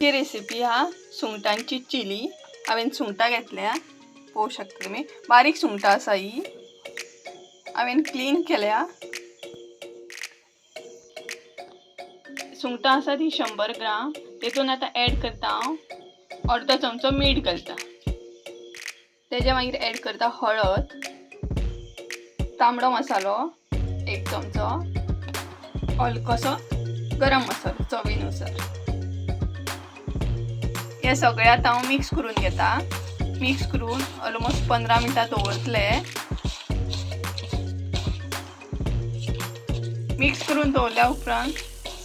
ही recipe हा सुंगटांची chilli. हांवें सुंगटां घेतल्या, पळोवंक शकता तुमी. बारीक सुंगटां आसा ही. हांवें क्लीन केल्या. सुंगटां आसा ती 100 ग्राम. तेतून आतां एड करता हांव अर्दो चमचो मीठ घालता. तेज्या मागीर एड करता हळद, तांबडो मसालो 1 चमचो, हलकोसो गरम मसालो चवीनुसार. हे सगळें आतां हांव मिक्स करून घेता. मिक्स करून ऑलमोस्ट 15 मिनटां दवरतले. मिक्स करून दवरल्या उपरांत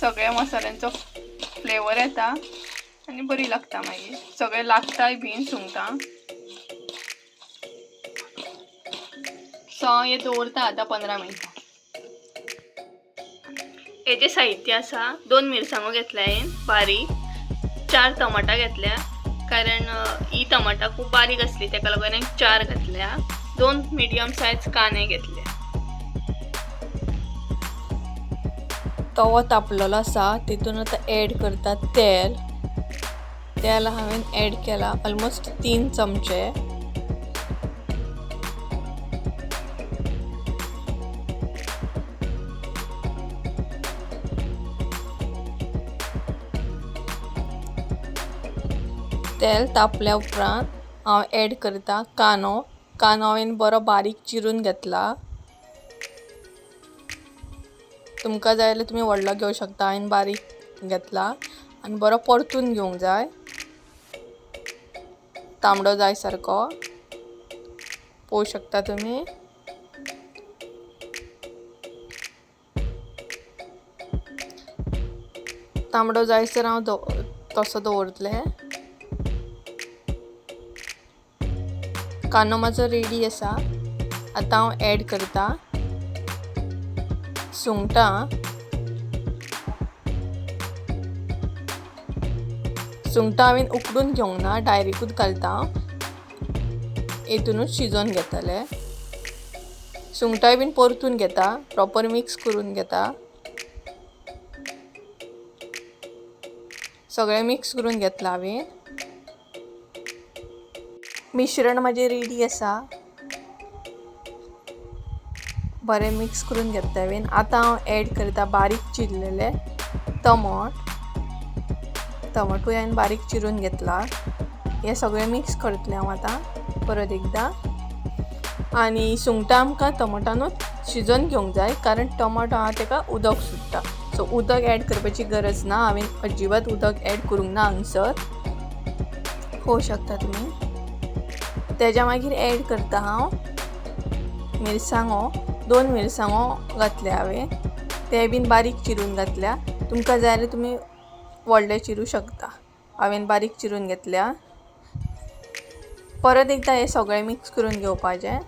सगळ्या मसाल्यांचो फ्लेवर येता आनी बरी लागता. मागीर सगळें लागताय बीन सुंगटां. सो हांव हें दवरता आतां 15 मिनटां. हेजें साहित्य आसा, 2 मिरसांगो घेतल्या हांवें बारीक, 4 टमाटां घेतल्या, कारण ही टमाटां खूब बारीक आसली तेका लागून हांवें 4 घातल्या. 2 मिडियम सायज कांदे घेतले. तवो तापलेलो आसा, तितून आतां एड करता तेल. तेल हांवें एड केला ऑलमोस्ट 3 चमचे. तेल तापल्या उपरांत हांव एड करता कांदो. कांदो हांवें बरो बारीक चिरून घेतला. तुमकां जाय जाल्यार तुमी व्हडलो घेवंक शकता. हांवें बारीक घेतला आनी बरो परतून घेवंक जाय, तांबडो जाय सारको. पळोवंक शकता तुमी. तांबडो जायसर हांव तसो दवरतलें. कांदो म्हाजो रेडी आसा. आतां हांव एड करता सुंगटां. सुंगटां हांवें उकडून घेवंक ना, डायरेक्टूच घालता. हेतुनूच शिजोवन घेतले. सुंगटांय बीन परतून घेता, प्रॉपर मिक्स करून घेता. सगळें मिक्स करून घेतलां हांवें. मिश्रण म्हाजें रेडी आसा. बरें मिक्स करून घेतलें हांवें. आतां हांव एड करता बारीक चिरलेले टमाट. टमाटूय हांवें बारीक चिरून घेतला. हें सगळें मिक्स करतलें हांव आतां परत एकदां. आनी सुंगटां आमकां टमाटानूच शिजोवन घेवंक जाय, कारण टमाटो आहा तेका उदक सुट्टा. सो उदक एड करपाची गरज ना. हांवें अजिबात उदक एड करूंक ना हांगसर. पळोवंक शकता तुमी. तेज्या मागीर एड करता हांव मिरसांगो. 2 मिरसांगो घातल्या हांवें, ते बीन बारीक चिरून घातल्या. तुमकां जाय जाल्यार तुमी व्हडले चिरूं शकता. हांवें बारीक चिरून घेतल्या. परत एकदां हें सगळें मिक्स करून घेवपाचें.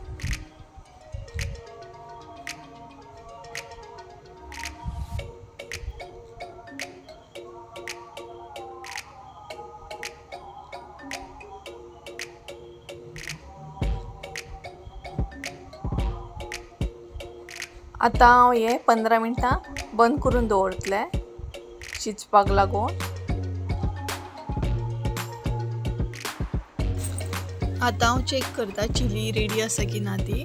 आतां हांव हें 15 मिनटां बंद करून दवरतलें शिजपाक लागून. आतां हांव चॅक करता चिली रेडी आसा की ना ती.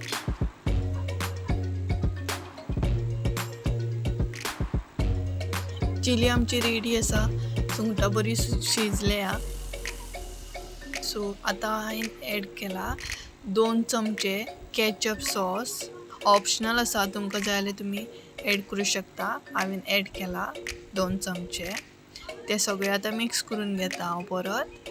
चिली आमची रेडी आसा. सुंगटां बरी शिजल्या. सो आतां हांवें एड केला 2 चमचे केचप सॉस. ऑप्शनल आसा, तुमकां जाय जाल्यार तुमी एड करूं शकता. हांवें एड केला 2 चमचे. ते सगळे आतां मिक्स करून घेता हांव परत.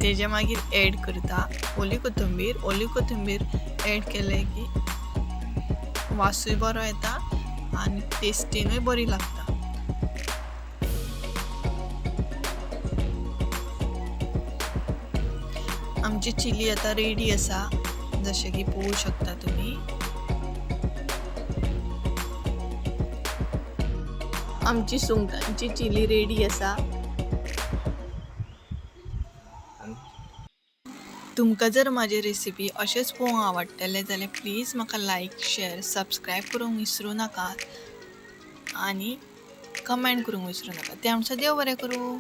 तेज्या मागीर एड करता ओली कोथंबीर. ओली कोथंबीर एड केले की वासूय बरो येता आनी टेस्टीनूय बरी लागता. आमची चिली आतां रेडी आसा, जशें की पळोवंक शकता तुमी. आमची सुंगटांची चिली रेडी आसा. तुमकां जर म्हाजी रेसिपी अशेंच पळोवंक आवडटलें जाल्यार प्लीज म्हाका लायक, शेर, सबस्क्रायब करूंक विसरूं नाकात आनी कमेंट करूंक विसरूं नाकात. ते आमचो देव बरें करूं.